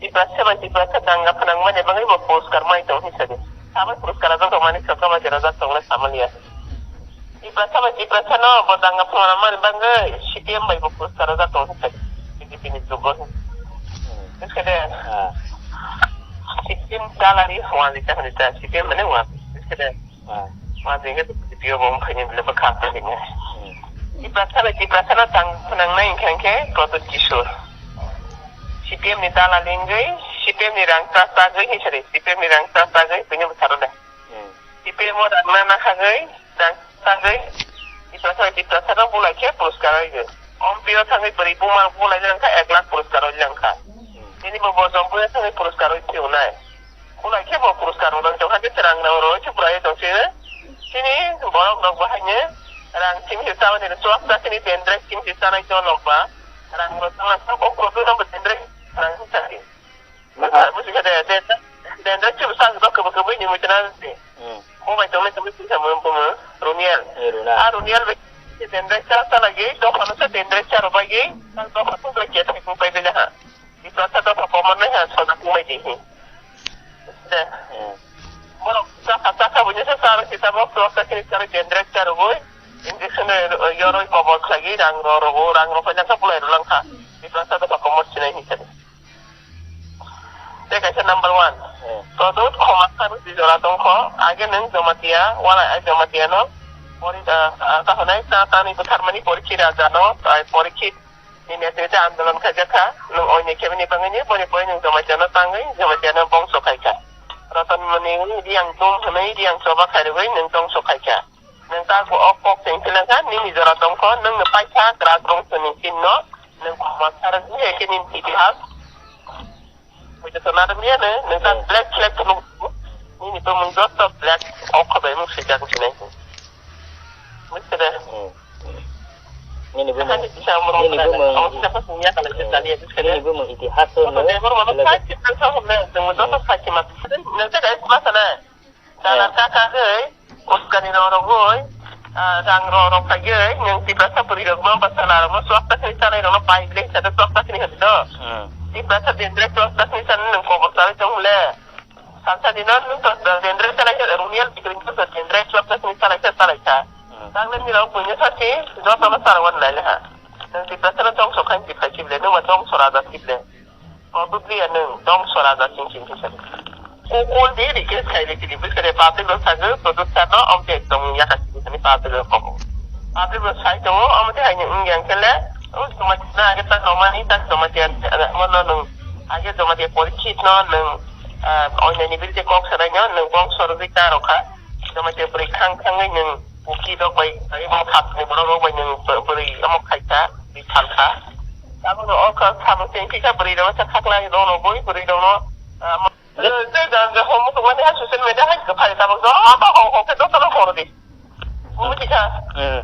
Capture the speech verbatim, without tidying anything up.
Tiprasa bai Tiprasa danga phanangmani bagwi bo puruskar mai tong hinsa di. Sabai puruskar rajak tongmani sokha bai rajak tongle samaliya. Tiprasa bai Tiprasa no bo danga phanangmani bagwi C P M bai bo puruskar rajak tong hinsa di. B J P ni jugo. Hinsa de. Ah. C P M dalali hwani ta hwani ta C P M mane wa. Hinsa de. Ah. Ma jenge to B J P o bo wngkhaini bile bwkha tongkhaini. Hmm. Tiprasa bai Tiprasa no tang phnangnai hwnkha hwnkhe Pradyut Kishore. C P M ni dalal wngwi, C P M ni rang ta chagwi hinsa de, C P M ni rang ta chagwi buino bwsaro de. Hmm. C P M o rang na nakhagwi, rang chagwi, Tiprasa bai Tiprasa no bulai khe puruskar wngwi. Ompi o thangwi bwrwi buma bulai jang kha ek lakh puruskar wngwi jang kha. Hmm. Nini bo bojom buya thangwi puruskar wngwi phiunai. Khulai khe bo puruskar rwna tong hakhe cherang rang rw Tripura ye tong se. Chini borok rok bo haino rang chini se chabani rw chuak ta chini dendrek chini se chanai to nok ba. Rang rw tong lang kok rw tong bo dendrek rang sa se. Aha. Busi khe de dendrek chini sa do kebo kebo ni muchana se. Hmm. Mo bai tong le tong se mo mo Runiel. Eh, Runa. A Runiel be dendrek cha cha lagi do phano se dendrek cha rw bai ge. Sa do phano se ke thai ko pai be ha. Tiprasa dopha komornai ha soda tongmai di hi. De. Hmm. Borok chakha chakha buino se charo kisa bo twelve ta kini charo dendrek charogoi. Injection roi yoroi kobor khlaiwi rang ro rogo rang ro paina kha bulai rw langkha. Tiprasa dopha komor sinai hinsa de. Tei kaisa number one. Hmm. Todut khoma kha rw di jora tongkho. Age nwng Jamatia, wala ai Jamatia no. Pori, ah, ah, kahonai ta tani bwtharmani Porikhi Raja no, ai Porikhi Ni netrite andolon khaijak kha, nwng oini kebini bagwini, boni pore nwng Jamatia no tangwi, Jamatia no bongso khai kha. Roton Moni Riang Tum hwnwi Riang choba khairogwi nwng tongso khai kha. Nwng ta o kok cheng philang kha, nini jora tongkho, nwng no paikha, Graj bongso ni chin no, nwng khoma sarok ni hai khe nini itihas. Buido to narwk liya no, nwng ta Hmm. black flag phunuk. Nini bumung joto black, o khobai mung swijak sinai. Buido de. Hmm. Nini bumung, Ani kisa umur nini mung bumung, kala. Ang kisa pas punya kala kisa liya, kisa nini liya. Bumung itihas Oto no, de bor mano belai sai kisa sa hom ne, nwng joto Hmm. sai kima. Nwng ta guys, masa na. Dala Eh. kaka goi, uskani rok rok goi, ah, rang rok rok pai goi, nwng Tiprasa bwrwi rok no, bwsala rok no, chuak ta sini chanai rok no pai bile sa chuak ta sini hadi do. Hmm. Tiprasa dendrek chuak ta sini chanai nwng kobor chanai tong le. Salsa dino nwng to dendrek chanai khe Runiel bikring to dendrek chuak ta sini chanai khe chanai kha. Hmm. Tang le ni rok buino sa si, joto no chanai nai le ha. Nwng Tiprasa no tong so khan ti phai si bile, nwng ma tong so raja si bile. Probably anung tong sora da sing sing sing. Kukul di request khai le kiri bwsare public rok sago producer no omte tong ya ka sing sing public rok kobo. Public rok sai tongo omo te hai ni wng yang kele. O Jamatia na age ta Jamatia ni ta Jamatia ano no nung age Jamatia Porikit no nung, ah, oinani bilte kok sarai no nung bong sorogwi ta rokha. Jamatia bwrwi khang khangwi nung Kuki rok bai, ai, omo khat ni borok rok bai nwng bw-, bwrwi omo khai kha, bwrwi thal kha. Tabuk no o kha, samung teng khe kha bwrwi rok sa khakla rok no bui bwrwi rok no, ah, mo-, Jat- eh, tei jang jang homo tongmani ha social media hai kha phai tabuk joto ho ho khe joto no horo di. Buji kha. Eh.